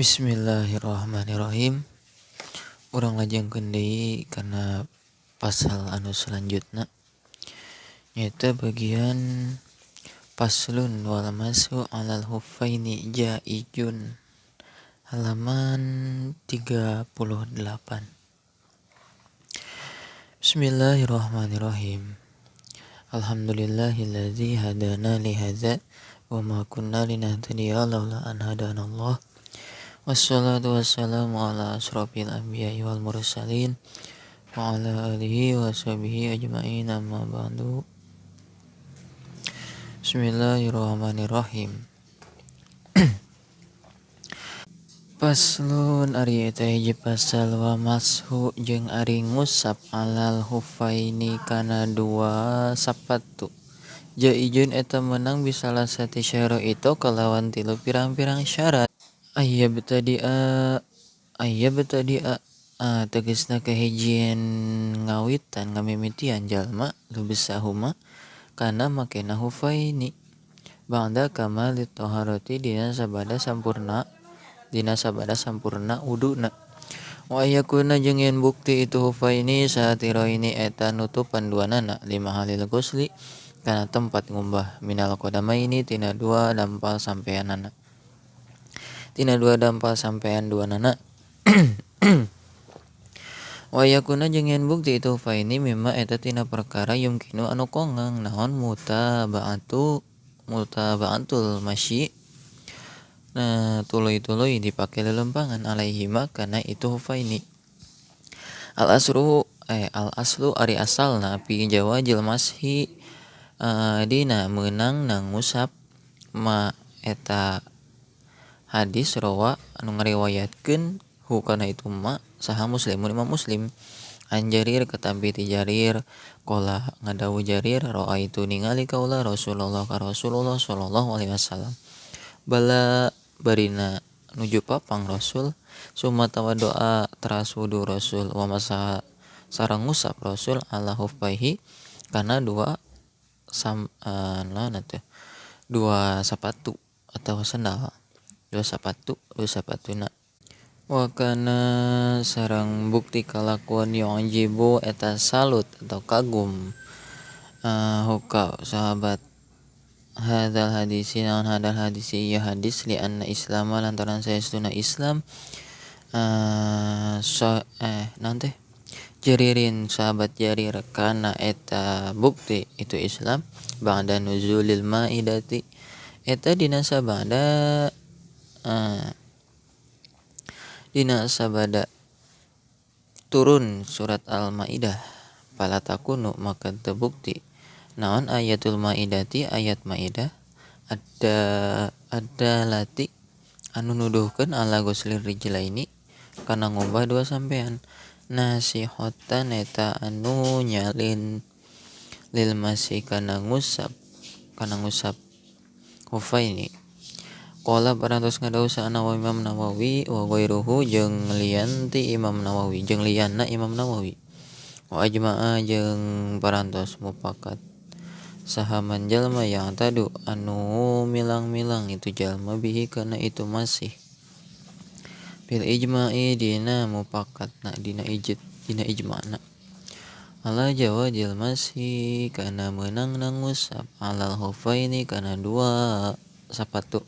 Bismillahirrahmanirrahim. Urang lajengkeun deui kana pasal anu selanjutna, nyaeta bagian paslun wal masu alal huffaini jaijun, halaman 38. Bismillahirrahmanirrahim. Alhamdulillahilladzi hadana li hadza wa ma kunna linahtadiya laula an hadanallah. Wassalatu wassalamu ala asrafil anbiya'i wal mursalin wa ala alihi wa sahbihi ajma'in, amma ba'du. Bismillahirrahmanirrahim. Paslun ari eta hiji pasal wa mashu jeung ari ngusap alal huffaini kana dua sapatu. Jaijun eta menang bisalasati syara'ito kalawan tilu pirang-pirang syarat. Aya betadi'a tegesna kahijieun ngawitan ngamimitian jalma lubesahuma kana makena hufaini ba'da kamalit taharati dina sabada sampurna wuduna. Wa ayakuna jeung yen bukti itu hufaini saatiraini eta nutupan duanana lima halil ghusli kana tempat ngumbah minal qadamaini tina dua dampal sampeanana. Tina dua dampal sampean dua nana. Wa yakuna jeung yen bukti itu fa ini mimma eta tina perkara yumkinu anu kongang naon mutaba'atul masyi. Nah, tuluy-tuluy dipake lelempangan alaihima kana itu fa ini. Al aslu ari asalna pi jawajil mashi dina meunang nangusap ma eta hadis rawa anu ngariwayatkeun hu kana itu ma saha muslimun imam muslim an Jarir katampi ti Jarir qala ngadawu Jarir raaitu ningali kaula Rasulullah ka Rasulullah sallallahu alaihi wasallam bala barina nuju papang Rasul summa tawaddoa teras wudu Rasul wa masa sareng ngusap Rasul ala huffaihi kana dua dua sapatu atau sendal. Dua sepatuna. Wa kana sareng bukti kalakuan yu'jibu eta salut atau kagum huka sahabat hadzal hadisi naon hadzal hadisi ieu hadis li anna islama lantaran saestuna Islam Jaririn sahabat Jarir kana eta bukti itu Islam ba'da nuzulil maidati eta dina sabada dina sabada turun surat Al-Maidah pala takunu maka terbukti naon ayatul maidati ayat maidah ada lati anu nuduhkeun ala ghuslir rijlaini kana ngubah dua sampean nasihotan eta anu nyalin lil masih kana ngusap hufaini. Qala parantos ngadawu saana wa Imam Nawawi wa ghairuhu jeung lian ti Imam Nawawi jeung lianna Imam Nawawi wa ajma'a jeung parantos mupakat saha man jalma yang tadu anu milang-milang itu jalma bihi kana itu masih bil ijma'i dina mupakatna dina ijma'na ala jawajil masih kana meunang nangusap alal hufaini kana dua sapatu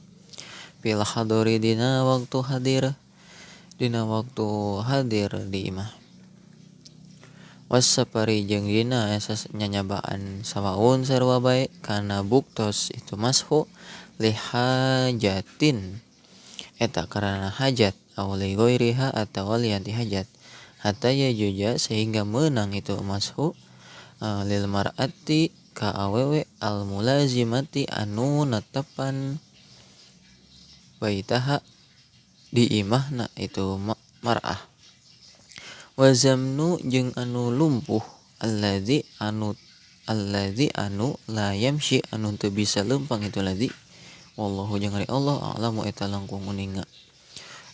fil hadori dina waktu hadir di imah wasapari jeung dina nyanyabaan sawaun sarua bae kana buktos itu mashu lihajatin eta karana hajat aw li ghairiha atawa lianti hajat hatta yajuja sehingga menang itu mashu lil mar'ati ka awewe al mulazimati anu netepan baitaha di imahna itu mar'ah wa zamnu jeung anu lumpuh allazi anu la yamshi anu teu bisa lempang itu ladzi wallahu jeung ari Allah a'lamu eta langkung uninga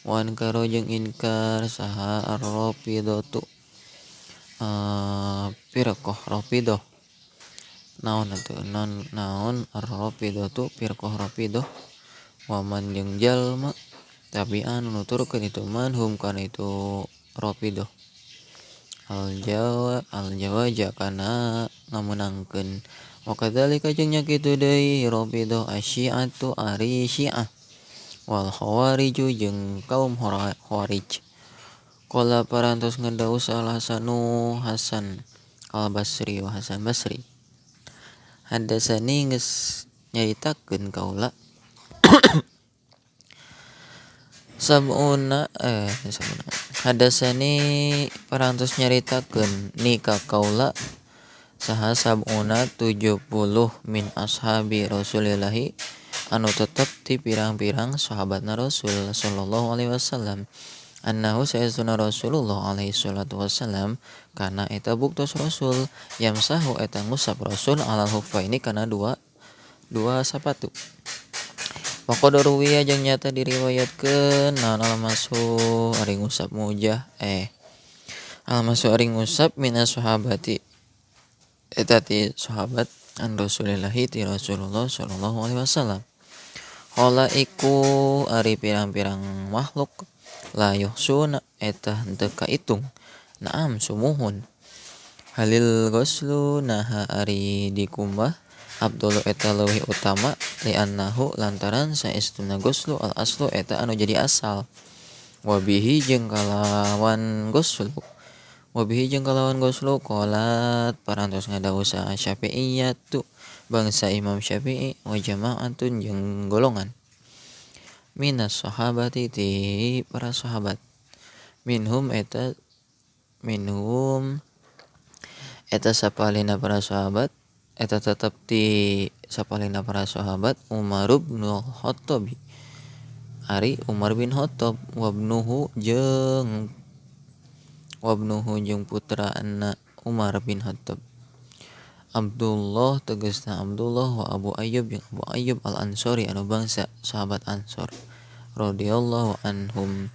wa ankaro jeung inkar saha ar-rafidatu firqah rafidah naon atuh naon ar-rafidatu firqah rafidah waman jeung jalma Tabi'an nuturkeun itu man hum kana itu Rafidah al jawa al jawaja kana ngamenangkeun wa kadzalika jeung nya kitu deui Rafidah asyi'atu ari syiah wal khawariju jeung kaum khawarij. Qala parantos ngedaus al Hasanu Hasan al Basri wa Hasan Basri hadasani geus nyaritakeun kaula sabuna hadasani parantos nyaritakeun ni ka kaula saha sabuna 70 min ashabi Rasulillahi anu tetep ti pirang-pirang sahabatna Rasul sallallahu alaihi wasallam annahu sayyiduna Rasulullah alaihi salatu wasallam kana eta buktos Rasul yamsahu eta ngusap Rasul alal huffaini kana dua sapatu. Waqad ruwiya jeung nyata diriwayatkeun naon al-masu ari ngusap mujah al-masu ari ngusap minas sahabati eta ti sahabat an Rasulillahi ti Rasulullah sallallahu alaihi wasallam. Qala iku ari pirang-pirang makhluk la yuhsuna eta henteu kaitung naam sumuhun halil ghuslu naha ari dikumbah abdul eta leuwih utama li'annahu lantaran saestuna ghuslu al aslu eta anu jadi asal wabihi jeung kalawan ghuslu qalat parantos ngadawuh saha Syafi'iyatu bangsa Imam Syafi'i wa jama'atun jeung golongan minas sahabati ti para sahabat minhum eta sapalina para sahabat eta tetep ti sapalina para sahabat Umar bin Khattab ari Umar bin Khattab wabnuhu jeung putra anna Umar bin Khattab Abdullah tegasna Abdullah wa Abu Ayyub jeung Abu Ayyub al Ansori anu bangsa sahabat Ansor radhiyallahu anhum.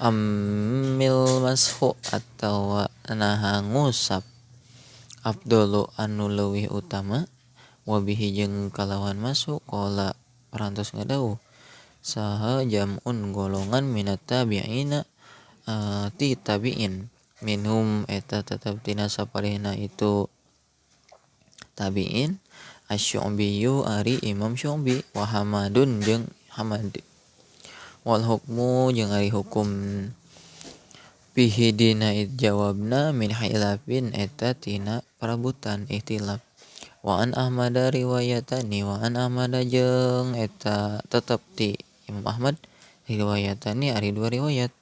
Amil mashu atawa naha ngusap abdulu anu leuwih utama wabihi jeung kalawan masuk qala parantos ngadawuh saha jam'un golongan minat tabi'ina ti tabi'in minhum eta tetep tina sapalihna itu tabi'in asy-Syu'biyyu ari Imam Syu'bi wa Hamadun jeung Hamad wal hukmu jeung ari hukum pihi dina jawabna min khilafin eta tina parabutan ikhtilaf wa an Ahmad riwayatani wa an Ahmad jeung eta tetep ti Imam Ahmad riwayatani ari dua riwayat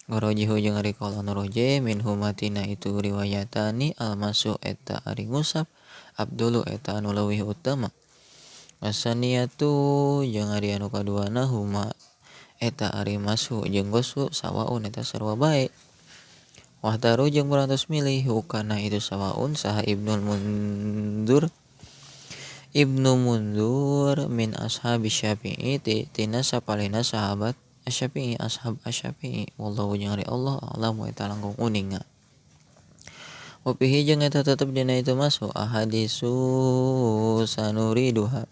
ngorojihu jeung ari kaula nu roje min humatina itu riwayatani almasu eta ari ngusap abdulu eta anu leuwih utama wasaniyatu jeung ari anu kaduana huma eta ari masu jeung gosu sawaun eta sarua bae wahtaru jeung parantos milih hukana itu sawaun saha Ibnu Mundur min ashabi Syafi'i tina sapalihna sahabat Syafi'i ashab Syafi'i wallahu jeung ari Allah a'lamu eta langkung uninga. Wa fihi jeung eta tetep dina itu masuk ahadisu sanuriduha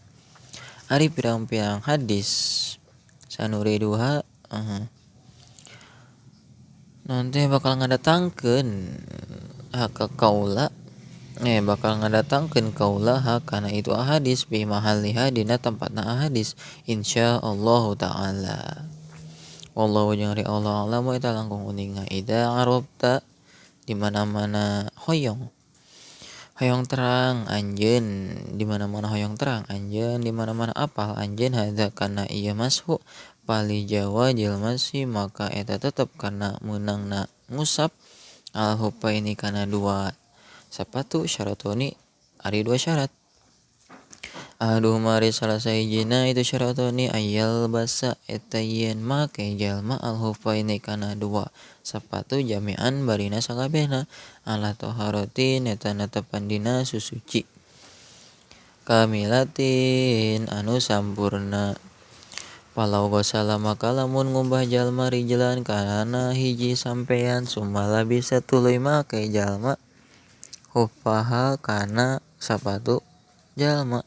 ari pirang-pirang hadis sanuriduha nanti bakal ngadatangkeun hak kaula bakal ngadatangkeun kaula hak kana itu ahadis bi mahaliha dina tempatna ahadis insyaallah taala wallahu jeung ari Allah alamu eta langkung uninga. Ida arabta di mana-mana hoyong terang anjeun di mana-mana hoyong terang anjeun di mana-mana apal anjeun hadza kana ieu mashu pali jawa jelma si maka eta tetep kana meunangna ngusap al hufaini kana dua sapatu syaratoni ari dua syarat aduh mari salah sahijina itu syaratoni ayal basa eta yen make jalma al hufaini kana dua sapatu jami'an barina sakabehna ala toharotin eta netepan dina susuci kamilatin anu sampurna palau gosala maka lamun ngumbah jalma rijlan kana hiji sampean sumala bisa tuluy make jalma hufaha kana sapatu jalma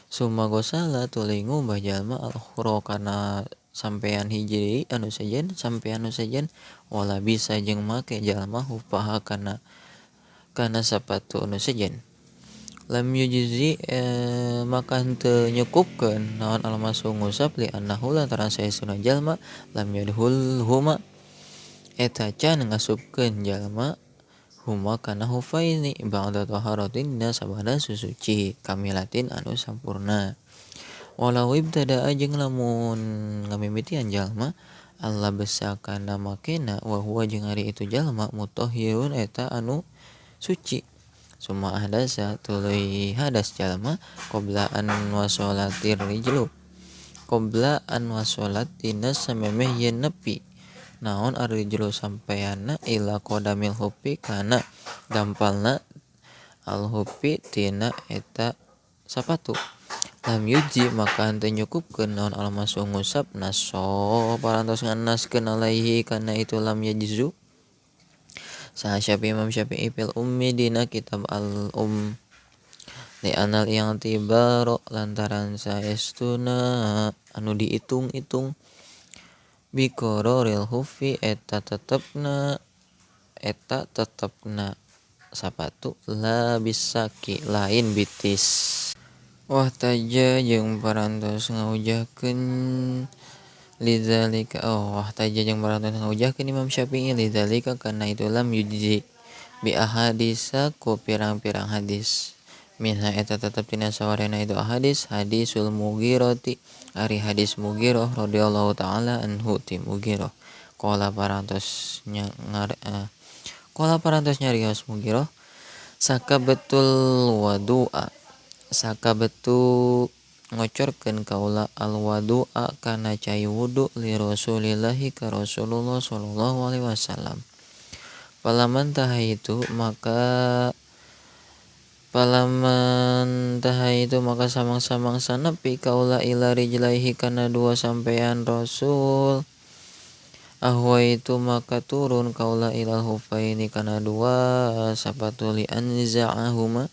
summa gosala tuluy ngumbah jalma al-ukhra kana sampean hiji anu sejen sampean anu sejen wala bisa jeung make jalma hupaha kana kana sapatu anu sejen lam yujzi maka henteu nyukupkeun naon almasu ngusap li annahu lantaran saestuna jalma lam yadhul huma eta can ngasupkeun jalma huma kana hufaini ba'da taharatin dina sabada susuci kamilatin anu sampurna walau ibtada jeung lamun ngamimitian jalma Allah besa kana makena wa huwa jeung ari itu jalma mutahhirun eta anu suci summa ahdasa tuluy hadas jalma qabla an wasolatir rijlu qabla an wasolatina samemeh yen nepi naon arrijlu sampeanna ila qadamil hufi kana dampalna al hufi tina eta sapatu lam yuji maka henteu nyukupkeun naon almasu ngusap naso parantos nganaskeun alaihi kana itu lam yajzu saha Syafi'i Imam Syafi'i fil ummi dina kitab al um li anal yang tibaro lantaran saestuna anu diitung-itung biqararil hufi eta tetepna sapatu la bisaki lain bitis wah taja jeung parantos ngaujahkeun lidzalika oh wah taja jeung parantos ngaujahkeun Imam Syafi'i lidzalika kana itu lam yujzi bi ahadisa ku pirang-pirang hadis minha eta tetep tina sawarena itu hadis hadisul Mughirati ari hadis Mughirah radhiyallahu taala anhu ti Mughirah qala parantos qala parantos nyarios Mughirah saka betul wadu'a saka betul ngocorkeun kaula al wadu'a kana cai wudu li Rasulillahi ka Rasulullah sallallahu alaihi wasallam palaman tahaitu maka palaman tahaitu maka samang-samang sanepi kaula ila rijlaihi kana dua sampean Rasul ahwa itu maka turun kaula ilal hufaini kana dua sapatu li anza'ahuma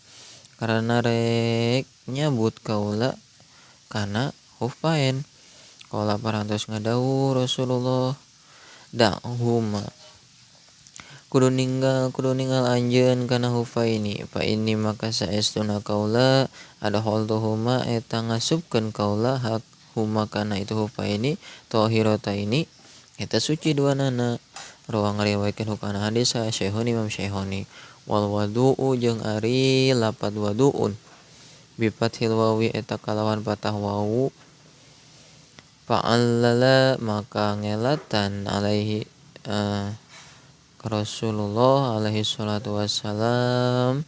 karena rek nyabut kaula kana hufain qala parantos ngadawuh Rasulullah da'huma kudu ninggal anjeun kana hufaini fa inni maka saestuna kaula adkhaltuhuma eta ngasupkeun kaula hak huma kana itu hufaini tahirataini eta suci duanana ruang ngariwayatkeun hukana hadis Syekhoni Imam Syekhoni wal wadu'u jeung ari lapad wadu'un bi fathil wawi eta kalawan patah wawu fa'allala maka ngelatan alaihi Rasulullah alaihi salatu wassalam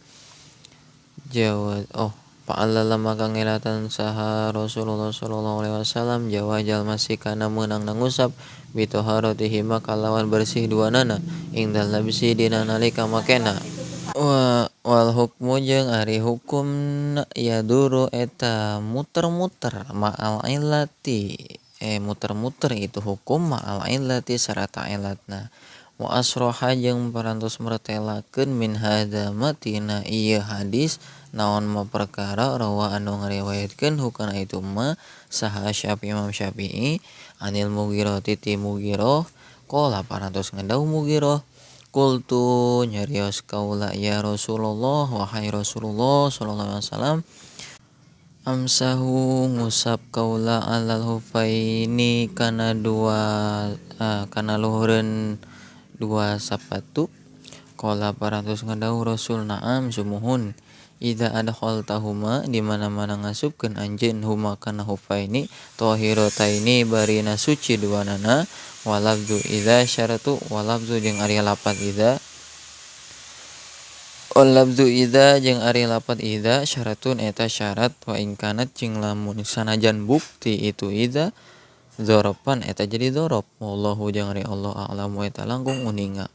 jawaz oh fa'allala maka ngelatan saha Rasulullah sallallahu alaihi wasallam jawajal masih kana meunang ngusap bi taharatihi maka lawan bersih duanana ing dalabsi dina nalika makena wal hukmu jeung ari hukum yaduru eta muter-muter ma'al illati muter-muter itu hukum ma'al illati sarata illatna wa asroha jeung parantos mertelakeun min hadza matina ieu hadis naon ma perkara rawa anu ngariwayatkeun hukana itu ma saha Syafi'i Imam Syafi'i anil Mughirah ti Mughirah qala parantos ngadawuh Mughirah qultu nyarios kaula ya Rasulullah wahai Rasulullah sallallahu alaihi wasallam amsahu ngusap kaula alal hufaini kana dua kana luhureun dua sapatu qala parantos ngadawuh Rasul na'am sumuhun idza adkhaltahuma di mana-mana ngasupkeun anjeun huma kana hufaini tahirataini barina suci duanana walabdu idza syaratu walabdu jeung ari lapat idza walabdu idza jeung ari lapat idza syaratun eta syarat wa in kanat jeung lamun sanajan bukti itu idza dzoropan eta jadi dzorob wallahu jeung ari Allah a'lamu eta langkung uninga.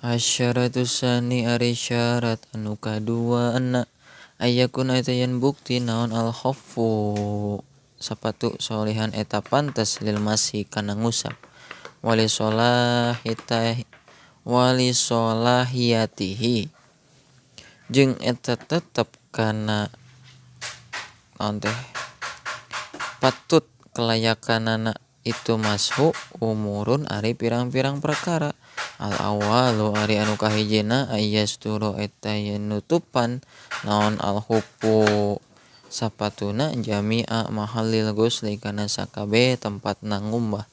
Asyaratu sani ari syarat anu kadua anna ayakun eta yen bukti naon al khaffu sapatu solehan eta pantes lil masih kana ngusap wali solahiyatihi jeung eta tetep kana naon teh patut kelayakanana itu mashu umurun ari pirang-pirang perkara. Al awalu ari anu kahijina ayasturu eta yen nutupan naon al hufu sapatuna jami'a mahallil ghusli kana sakabeh tempatna ngumbah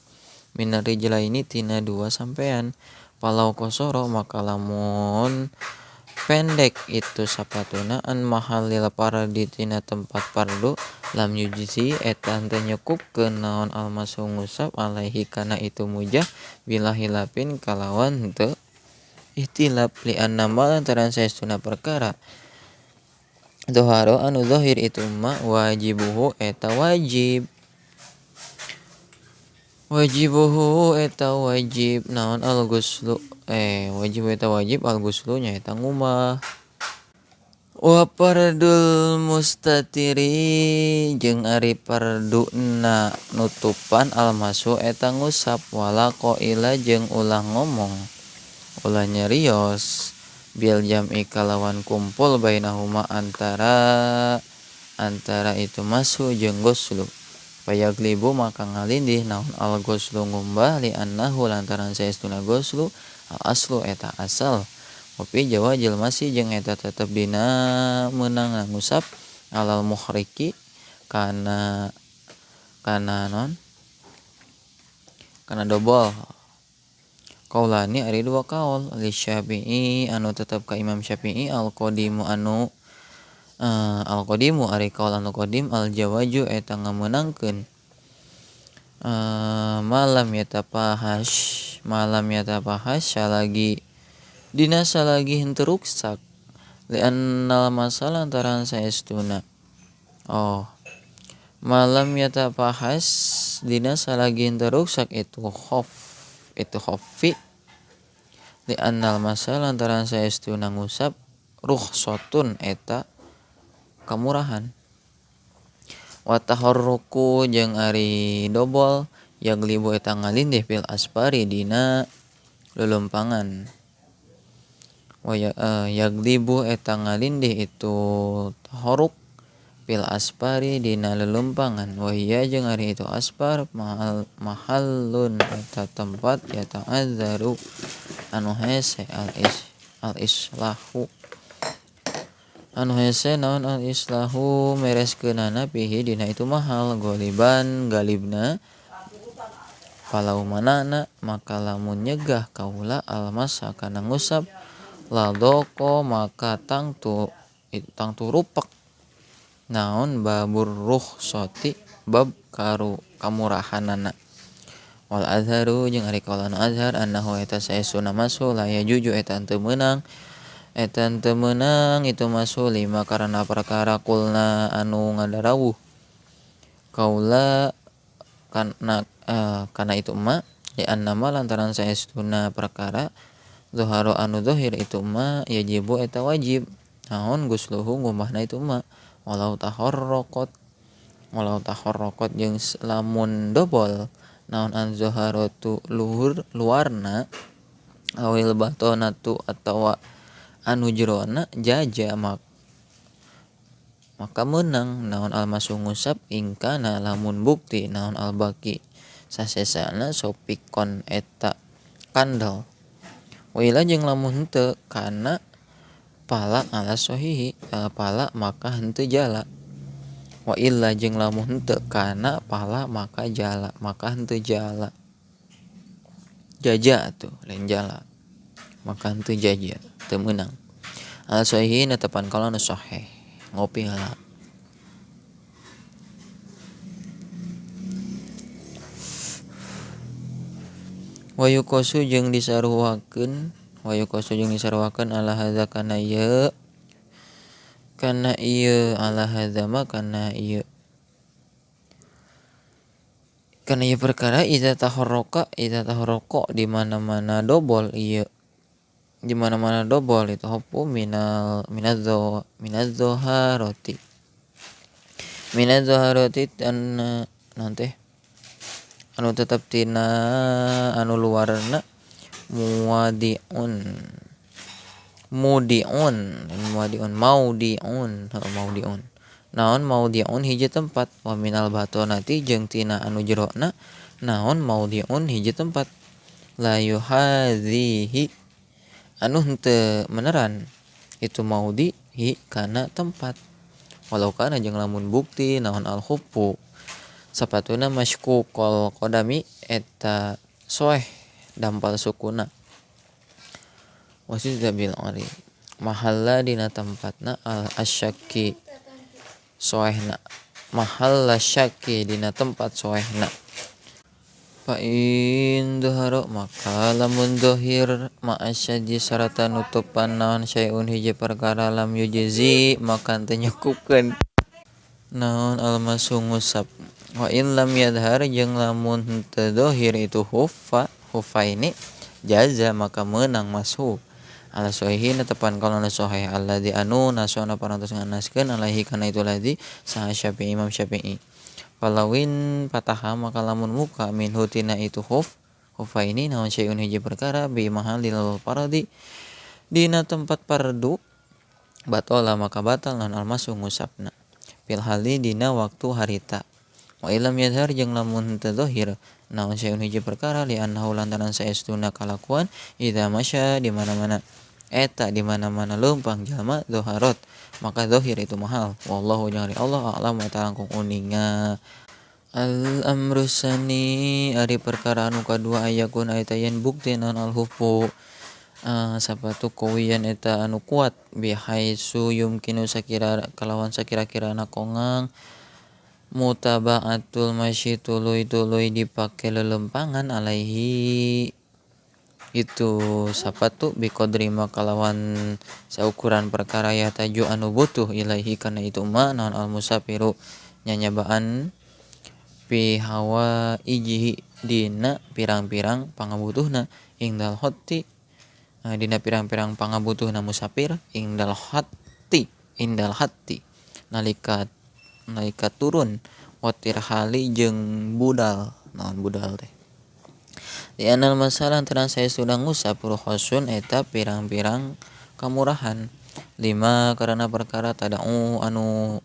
minar rijlaini tina dua sampean. Palau kosoro maka lamun pendek itu sapatuna an mahallil pardi tina tempat pardu lam yujzi eta henteu nyukupkeun naon almasu ngusap alaihi kana itu mujah bila hilapin kalawan henteu ihtilaf li anna ma lantaran saestuna perkara doharo anu zahir itu ma wajibuhu eta wajib wajibuhu eta wajib naon al ghuslu wajib eta wajib al ghuslu nyaeta ngumah. Wa fardul mustatiri jeung ari farduna nutupan almasu eta ngusap wala qaila jeung ulah ngomong ulah nyarios bil jam'i kalawan kumpul bainahuma antara itu masu jeung ghuslu. Payaglibu maka ngalindih naon al ghuslu ngumbah li annahu lantaran saestuna ghuslu al aslu eta asal. Wapi jawa jelmasi jeung eta tetep dina meunang ngusap alal muhriki kana non kana dobol. Kaulani ari dua kaul li Syafi'i anu tetep ka Imam Syafi'i al qadimu anu al qadimu ari kaul anu qadim al jawaju eta ngameunangkeun malam yatapahash salagi dina salagi henteu ruksak li annal masalah lantaran saestuna malam yatapahas dina salagi henteu ruksak itu khof itu khofi li annal masalah lantaran saestuna ngusap rukhsatun eta kamurahan. Wa taharruku jeung ari dobol yaglibu eta ngalindih fil asfari dina lulumpangan. Wa yaglibu eta ngalindih itu taharruk fil asfari dina lulumpangan. Wa hiya jeung ari itu asfar mahallun eta tempat yata'azzaru anu hese al islahu anu hese naon al islahu mereskeunana pihi dina itu mahal goliban galibna palau manana maka lamun nyegah kaula almasa kana ngusap ladoko maka tangtu rupak naon babur rukhsati bab karu kamurahanana. Wal azharu jeung ari kaula anu azhar annahu eta saestuna masu la yajuju eta henteu meunang itu masu lima karena perkara kulna anu ngadarawuh kaula kana itu ma li annama lantaran saestuna perkara zuharu anu zahir itu ma yajibu eta wajib naon gusluhu ngumbahna itu ma walau taharraqat jeung lamun dobol naon an zuharatu luhur luarna awil batonatu atawa anu jerona jaja maka meunang naon almasu ngusap ingkana lamun bukti naon albaki sasesana sopikon eta kandel. Wila jeung lamun henteu kana pala ala sahihi pala maka henteu jala. Wa illa jeung lamun henteu kana pala maka jala maka henteu jala. Jaja atuh lain jala. Maka henteu jaja teu meunang. Al sahihi netepan kaula nu sahih. Ngopi heula. Wa yuqasu jeung disaruakeun ala hadza kana ieu ala hadza ma kana ieu perkara idza taharraka di mana-mana dobol ieu itu hopu minaz zoharoti dan nanti anu tetap tina anu luarna maudiun naon maudiun hiji tempat wa minal batonati jeung tina anu jerona Naon maudhi'un hiji tempat la yuhadhihi anu henteu meneran itu maudhi hi kana tempat. Walau kana jeung lamun bukti naon al khuffu sapatuna masykukul qadami eta soeh dampal sukuna. Wasidza bil ari mahalla dina tempatna al asyaki soehna mahalla syaki dina tempat soehna. Fa in dhahara maka lamun dhahir ma'asyaji sarata nutupan naon syai'un hiji perkara lam yujzi maka teu nyukupkeun naon almasu ngusap. Wa in lam yadhar jeung lamun henteu dhahir itu hufa hufaini jaza maka meunang mashu ala sahihi tepan kalona sahih alladzi anu nasona parantos nganaskeun alaihi kana itu ladzi saha Syafi'i Imam Syafi'i. Falawin pataha maka lamun muka minhu tina itu huf hufaini naon syai'un hiji perkara bi mahalil paradi dina tempat pardu batola maka batal naon almasu ngusapna fil hali dina waktu harita. Wa ilam yadhar jeung lamun teu zahir naon syai'un hiji perkara li annahu lantaran saestuna kalakuan idza masya di mana-mana eta di mana-mana leumpang jalma zaharot maka zahir itu mahal. Wallahu jeung ari Allah a'lam wa langkung uninga. Al amru sani ari perkara anu kadua ayakun eta yen bukti naon al hufu sapatu kawiyan eta anu kuat bihaisu yumkinu sakira kalawan sakira-kirana kongang mutaba'atul masyi tuluy-tuluy dipake lelempangan alaihi itu sapatu biqadri ma kalawan saukuran perkara ya taju anu butuh ilaihi kana itu ma naon al musafiru nyanyabaan fi hawa ijihi dina pirang-pirang pangabutuhna ingdal hoti dina pirang-pirang pangabutuhna musafir ingdal hati nalika nalika turun watir hali jeung budal naon budal teh. Di anal masalah antara saya sudah ngusap ruhosun eta pirang-pirang kamurahan lima karena perkara tada'u anu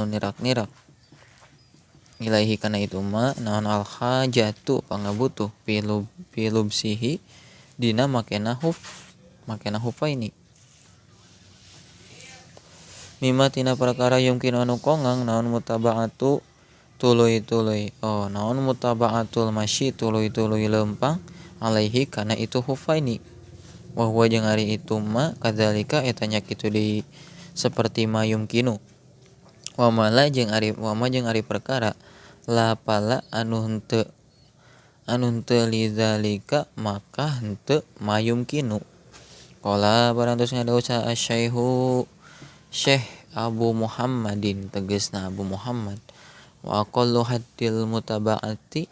nirak-nirak ilaihi kana itu ma naon al hajatu pangabutuh pilubsihi dina makena hufa ini mimma tina perkara yumkin anu kongang naon mutaba'atu tuluy-tuluy naon mutaba'atul masyi tuluy-tuluy lempang alaihi kana itu hufaini wa huwa jeung ari itu ma kadzalika eta nya kitu di seperti ma yumkinu wa mala jeung ari wa ma jeung ari perkara la pala anu henteu lidzalika maka henteu ma yumkinu. Qala parantos ngadawuh saha syaihu Syekh Abu Muhammadin tegasna Abu Muhammad wa aqallu haddil mutaba'ati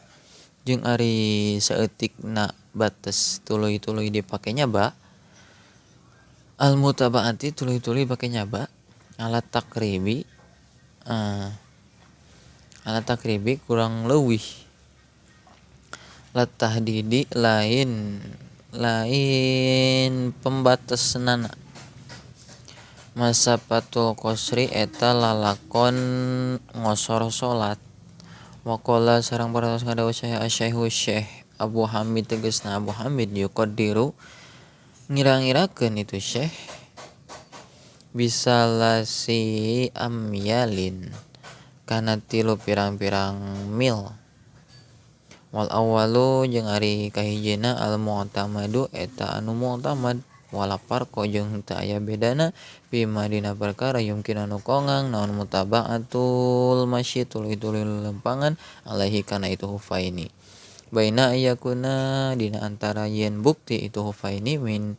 jeung ari saeutikna batas tuluy-tuluy dipake nyaba al mutaba'ati tuluy-tuluy pake nyaba alat takribi kurang leuwih la tahdidi lain pembatasnana. Masafatul qasri eta lalakon ngosor salat. Waqala sareng parantos ngadawuh Syaihu Syekh Abu Hamid tegasna Abu Hamid yuqaddiru ngira-ngirakeun itu Syekh bisalasi amyalin kana tilu pirang-pirang mil. Wal awwalu jeung ari kahijina al mu'tamadu eta anu mu'tamad wala parko jeung teu aya bedana bima dina perkara yumkin anu kongang naon mutaba'atul masyi tuluy-tuluy lempangan alaihi kana itu hufaini baina ayakuna dina antara yen bukti itu hufaini min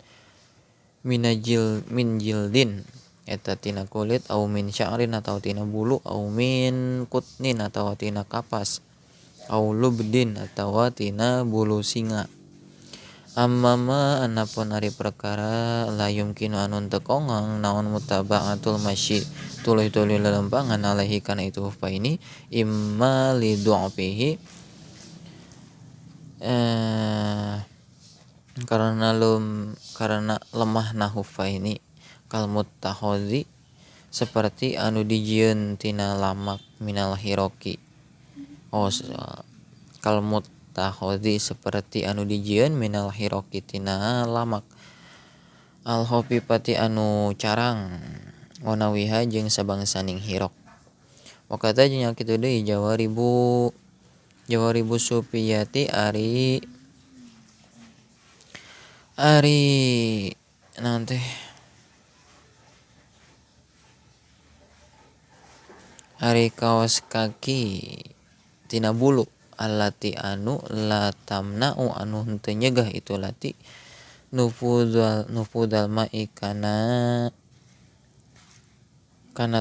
jildin eta tina kulit au min sya'rin atau tina bulu au min kutnin atau tina kapas au lubdin atau tina bulu singa. Amma ma anapun ari perkara la yumkinu anu teu kongang naon mutaba'atul masyi tuluy-tuluy lelempangan alaihi kana itu hufaini imma li du'fihi karena lemahna hufaini kal muttakhadhi seperti anu dijieun tina lamak minal hiroki Oh kalmut tahodi seperti anu dijieun minal hiroki tina lamak al khafifati anu carang wanawiha jeung sabangsaning hirok. Wakata jeung kitu deui jawaribu supiyati ari naon teh ari kaos kaki tina bulu allati anu la tamna'u anu henteu nyegah itu lati nufudal ma'i kana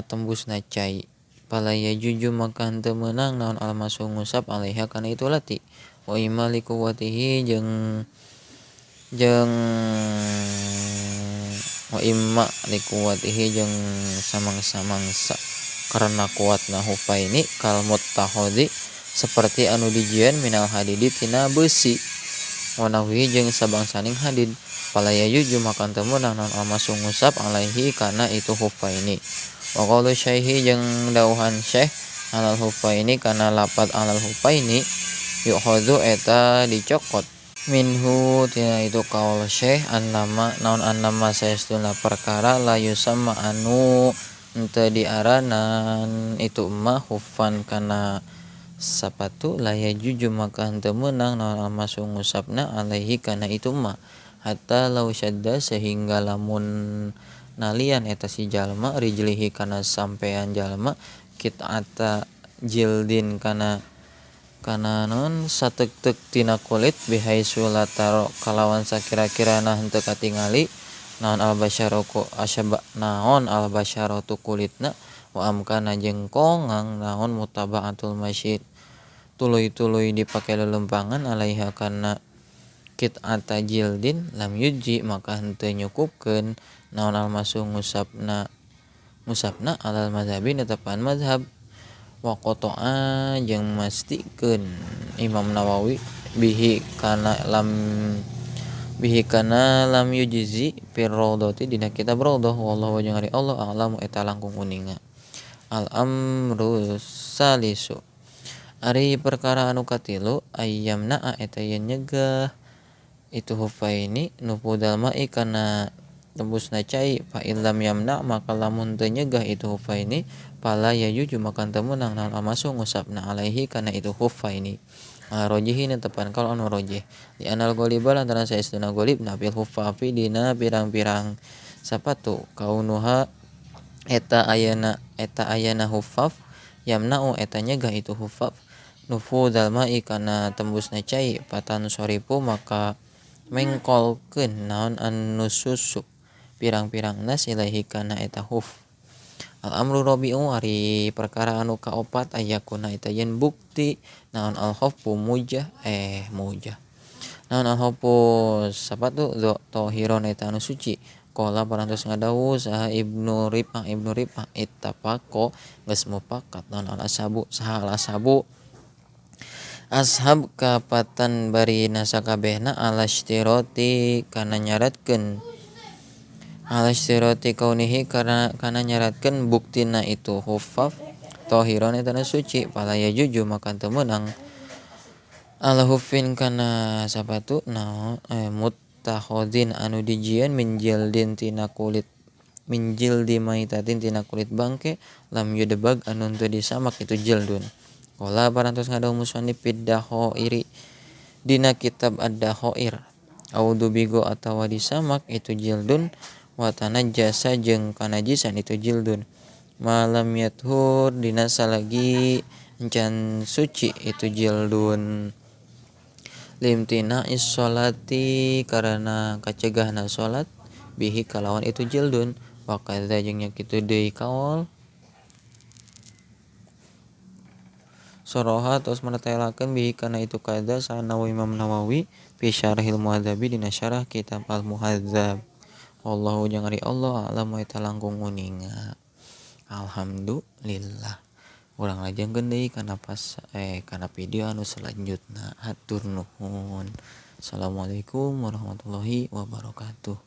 tembusna cai pala yajuju maka henteu meunang naon almasu ngusap alaiha kana itu lati wa imma liquwatihi jeung wa imma liquwatihi jeung samangsa-mangsa karena kuatna hufaini kal muttahodi seperti anu dijieun minal hadidi tina beusi wanawi jeung sabangsaning hadid pala yajuju maka teu meunang naon almasu ngusap alaihi kana itu hufaini. Wa qaulu syaihi jeung dauhan syekh alal hufaini kana lapat alal hufaini yu'khadzu eta dicokot minhu tina itu kaul syekh annama naon annama saestuna perkara la yusamma anu henteu diaranan itu mah hufan kana sapatu la yajuju maka henteu meunang naon almasu ngusapna alaihi kana itu mah hatta law syadda sehingga lamun nalian eta si jalma rijlihi kana sampean jalma kit'ata jildin kana non sateuk-teuk tina kulit bihaisu lataro kalawan sakira-kirana henteu katingali naon albasyaroku asyaba naon albasyaratu kulitna wa amkana jeung kongang naon mutabaatul masyid tuluy-tuluy dipake lelempangan alaiha kana kit'ata jildin lam yuji maka henteu nyukupkeun naon almasu ngusapna alal mazhabi netepan mazhab wa qata'a jeung mastikeun Imam Nawawi bihi kana lam yujzi fir raudhati dina kitab raudhah wallahu jeung ari Allah a'lamu eta langkung uninga. Al amru salisu ari perkara anu katilu ayyamna eta yen nyegah itu hufaini nufudal ma'i kana tembusna cai fa illam yamna maka lamun teu nyegah itu hufaini pala yajuju maka teu meunang naon almasu ngusapna alaihi kana itu hufaini. Rojihi netepan kalau anu rojih di anal goliba lantaran saestuna golib na fil hufafi dina pirang-pirang sapatu kaunuha eta ayana hufaf yamna'u eta nyegah itu hufaf nufudal ma'i kana tembusna cai patan soripu maka mengkolkeun naon an-nususu pirang-pirang nas ilaihi kana eta huf. Al amru rabi'u ari perkara anu kaopat ayakuna eta yen bukti naon al khaffu mujah naon al khaffu sapatu tohiron eta anu suci. Qala parantos ngadawuh saha Ibnu Rifah ittafaqo geus mufakat naon al ashabu saha al ashabu ashab kapatan bari nasakabehna alashtiroti kana nyaratkeun alashtiroti kaunihi kana nyaratkeun buktina itu hufaf tohiron eta suci pala yajuju maka teu meunang ala hufin kana sapatu naon muttakhadin anu dijieun min jildin tina kulit min jildi maitatin tina kulit bangke lam yudbag anu teu disamak itu jildun. Qala parantos ngadawuh musannif fid-Dakhairi dina kitab ad-Dakhair audu bigo atawa disamak itu jildun wa tanajjasa jeung kanajisan itu jildun malam yathur dina salagi encan suci itu jildun limtina is-sholati karena kacegahna salat bihi kalawan itu jildun wa kadza jeung nya kitu deui kaol soroha tos mertelakeun bihi kana itu kadza sanawi Imam Nawawi fi syarhil Muhadzabi dina syarah kitab Al Muhadzab. Wallahu jeung ari Allah a'lam wa eta langkung uninga. Alhamdulillah. Urang lajengkeun deui kana pas kana video anu selanjutna. Hatur nuhun. Assalamualaikum warahmatullahi wabarakatuh.